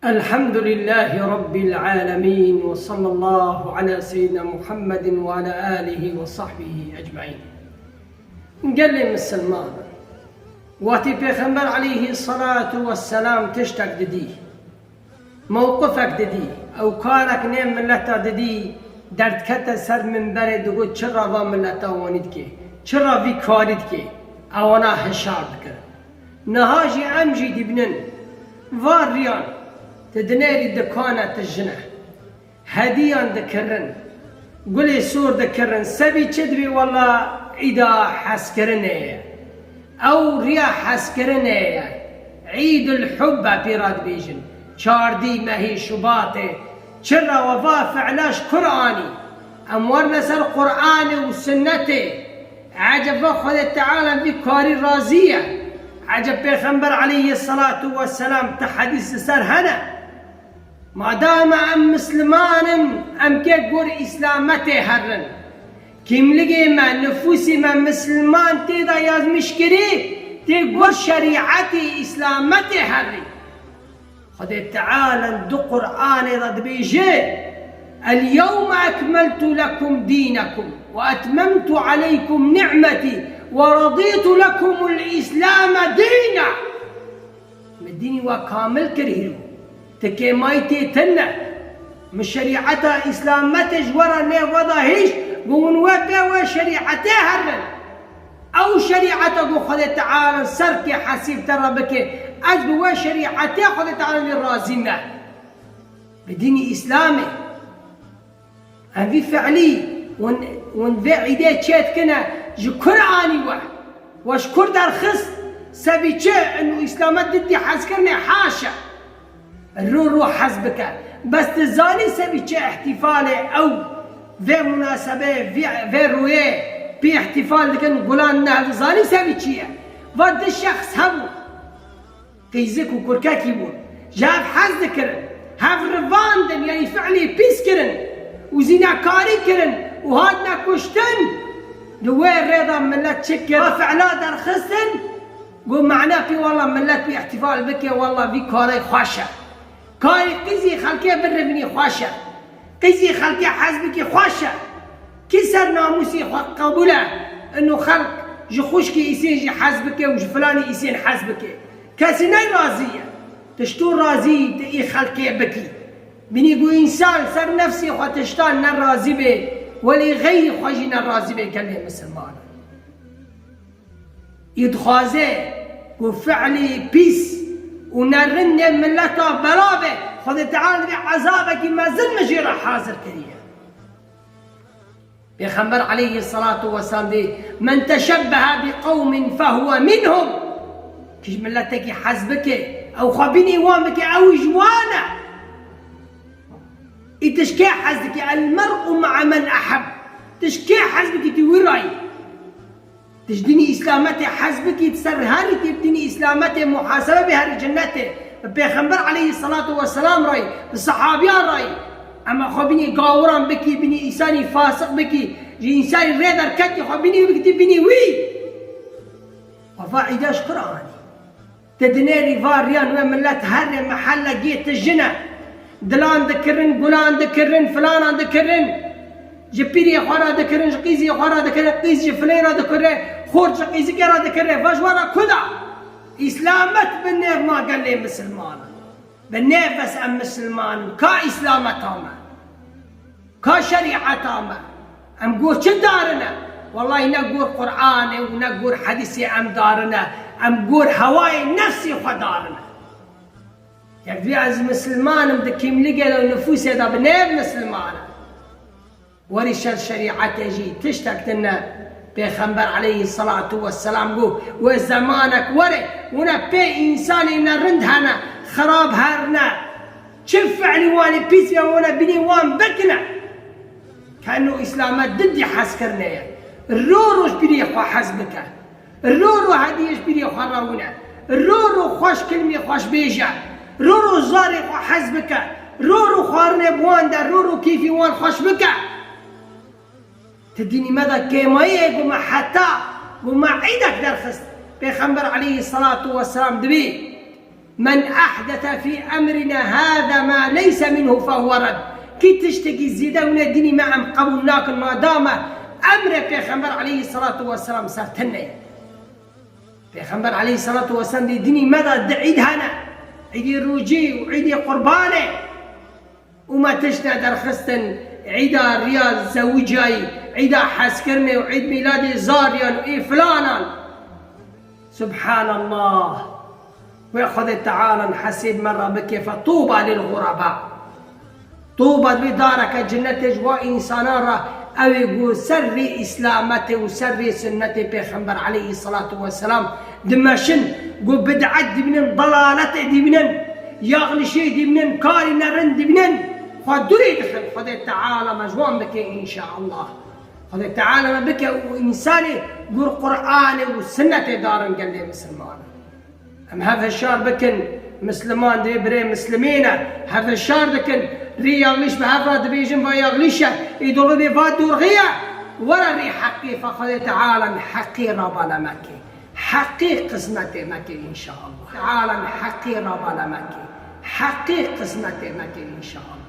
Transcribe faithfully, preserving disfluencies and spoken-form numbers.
الحمد لله رب العالمين وصلى الله على سيدنا محمد وعلى آله وصحبه أجمعين. Gelê misilman, wextî Pêxember aleyhî salatu vesselam tiştek didî, mewqifek didî, ew karek nê mileta didî, derdkete ser minberê, digot, çira va mileta wanî dikê, çira vî karî dikê, ewana hişar dikirin. Niha jî em jî dibînin van riyan, tu dinêrî dikane, tu jin e. Hediyan dikirin, gulê sor dikirin, sebî çi dibê, wela îda hezkirinê ye. Ew riya hezkirinê ye. Îdul Hubbe pê re dibêjin. Çardî mehê Şubatê. Çira we va fi'la ji kur anî? Em werine ser Qur'anê û Sunnetê. Eceb va Xwedê Teala vî karî razî ye? Eceb Pêxember aleyhî selatu vesselam ti hedîs li ser hene? Madama em misliman in, em kê gor îslametê herin. Kîmligê me, nifûsê me misliman tê de yazmîş kirî, tê gor şerîetê îslametê herî. Xwedê Teala di Qur'anê de dibêje, "El-yewme ekmeltu lekum dînekum ve etmemtu aleykum ni'metî ve radîtu lekumul îslame dîna." Min dînî we kamil kir hîro. Ti kêmayî tê tune. Min şerîeta îslametê ji we re nê veda hîş, got hûn we bê we şerîetê herin. Ew şerîeta ku Xwedê Teala ser kê hesîb te re bike, ez bi we şerîetê Xwedê Teala lê razî me. Bi dînî Îslamê. Em vî fi'lî, hûn, hûn vê îdê çê dikine, ji kur anî we? We ji kur derxist? Sebî çi? Inu Îslamet didî hezkirinê, haşa. Rû rû hez bike. Bes tu zanî sebî çi îhtîfalê ew vê munasebeyê, vê, vê rûyê pê îhtîfal dikin, gulan ne, tu zanî sebî çi ye? Va du şexs hebû. Qîzik û kurkekî bûn. Ji hev hez dikirin. Hev rivandin, yanî fi'lê pîs kirin û zînakarî kirin û hatine kuştin. Di wê rê de milet çi kir? Va fi'la derxistin. Got, mana pê, wela milet wî îhtîfal bike, wela vî karê xweş e. Karê qîzî xelkê birivînî xweş e. Qîzî xelkê hez bikî xweş e. Kî ser namûsê xwe qebûl e? Ino xelk ji xwişkê îsên jî hez bike û ji filanî îsên hez bike. Kesî ne razî ye. Tiştû razî tu î xelkê bikî. Binî ku însan ser nefsê xwe tiştan ne razî bê, welê xeyrî xwe jî ne razî bê gelê misilmanan. Î dixwaze ku fi'lê pîs û nerind nê mileta bela be, Xwedê Teala divê ezabekî mezin min jê re hazir kiriye. Pêxember aleyhî selatu weselam dê, "Men teşebbehe bi qewmin fehuwe minhum." Kî ji miletekî hez bike, ew xwe bînî wan bike, ew ji wan e. Î tu ji kê hez dikî? El mer'u ma'a men eheb. Tu ji kê hez bikî, tu wî rayî. Tu ji dînî Îslametê hez bikî, tu ser herî tê bi dînî Îslametê muhasebe bê herî cennetê. Bi Pêxember aleyhî selatu weselam rayî, bi sehabiyan rayî. Ema xwe bînî gawiran bikî, bînî însanî fasiq bikî, ji însanî rê derketî xwe bînî bikî, tu bînî wî. Wefa îda ji Qur'anî. Te dinêrî va riyan we milet herê mehelle gê tu jin e. Dilan dikirin, gulan dikirin, filanan dikirin. Ji pîrê xwe re dikirin, ji qîzê xwe re dikirin, qîz ji filê re dikire, xort ji qîzikê re dikire. Va ji we re ku da? Îslamet bi nêv ma gelê misilmanan. Bi nêv bes em misilman in. Ka îslameta me? Ka şerîeta me? Em gor çi darine? Wellahî ne gor Qur'anê û ne gor hedîsê em darine. Em gor hewayê nefsê xwe darine. Yek divê ez misilman im, di kîmligê de û nifûsê de bi nêv misilman im. Werî ser şerîetê jî tiştek tune. Pêxember aleyhî selatu weselam got, wê zemanek were, wine pê însanê nerind hene, xirab herne. Çi fi'lî wanî pîs ya wana binî wan bikine. Keno Îslamet didî hezkirinê ye. Ro ro ji binî xwe hez bike. Ro ro hediyê ji binî xwe rawine. Ro ro xweş kilmê xweş bêje. Ro ro zarê xwe hez bike. Ro ro xwarinê bi wan de, ro ro kêfî wan xweş bike. Ti dînî me de kêmayî ye, goma heta, goma îdek derxist. Pêxember aleyhî selatu weselam dibê. من أحدث في أمرنا هذا ما ليس منه فهو رد. Kî tiştekî zêde wine dînî me em qebûl nakin, madame emrê Pêxember aleyhissalatu vesselam ser tune ye. Pêxember aleyhissalatu vesselam dê dînî me de di îd hene. Îdê rojî û îdê qurbanê. Û me tişt nederxistin, îda riya zewicayî, îda hezkirinê û îd mîladê zariyan û ê filanan. Subhanallah. Wê Xwedê Teala hesêb me re bike, fe tuba lil ğureba. Tuba, wê dareke cinnetê ji wa însanan re, ew ê ku ser rê îslametê û ser rê sunnetê Pêxember aleyhissalatu vesselam dimeşin, ku bid'et dibînin, dalaletê dibînin, yaxlişê dibînin, karî nerin dibînin, xwe dûrê dixin. Xwedê Teala me ji wan bike înşaallah. Xwedê Teala me bike û însanê ku Qur'anê û sunnetê darin gelê misilman. Em hev hişyar bikin, misliman divê birê mislimê ne. Hev hişyar dikin, rê yaxlîş bi hev re dibêjin, va yaxlîş e, ê dorxî bê, va dorxî ye. Were rê heqî, fe Xwedê Teala heqî rabane meke. Heqî qismetê meke înşaallah. Teala heqî rabane meke. Heqî qismetê meke înşaallah.